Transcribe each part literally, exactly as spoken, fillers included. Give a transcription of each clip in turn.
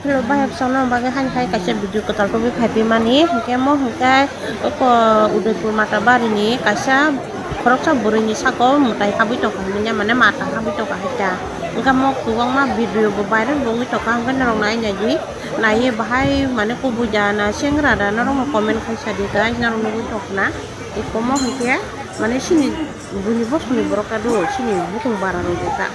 Hello, bahai bwsano bagwi hani khai kaisa video kwtal tubui phaipi mani, hinkhe mo hinkhe oko Udaipur Matabari ni kaisa khoroksa bwrwi ni sako mwtai habwi tongkha hinwi mane mata habwi tongkha hai ta. Hinkhe mo kwbangma video bo viral bo wngwi tongkha, hinkhe norok nai naidi, naiwi bahai mane kubui da na sengra da norok no comment khai sadi guys, norok nugwi tongkha na. Iko mo hinkhe mane chini buini bosongni borok ta do, chini bukung bara rok ta.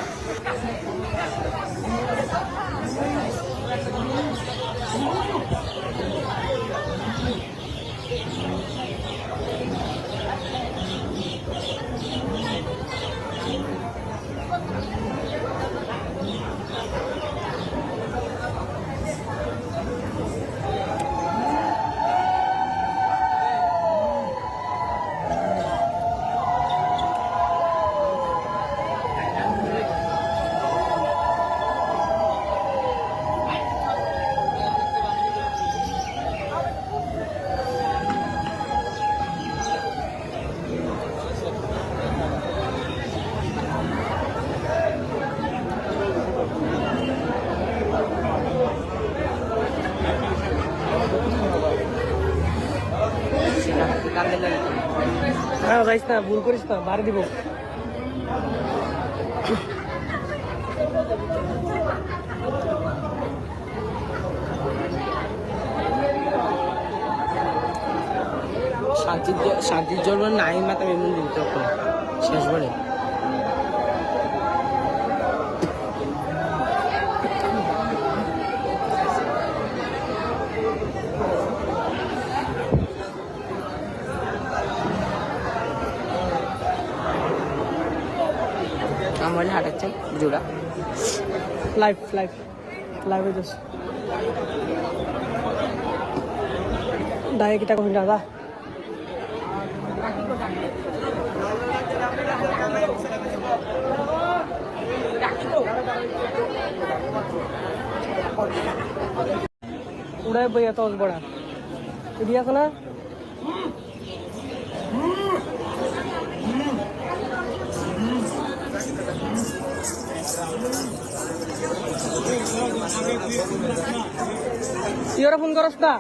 হ্যাঁ, যাইস না, ভুল করিস না, বাড়ি দিব। Shanti, shanti jol nai mata memang di utok ko. Ses bole. Amol hadak cek jura. Live, live. Live-o just. Dai kita ko hinda da. Urai bhaiya tos bora. Idiya sana. Iyora phone koros ta?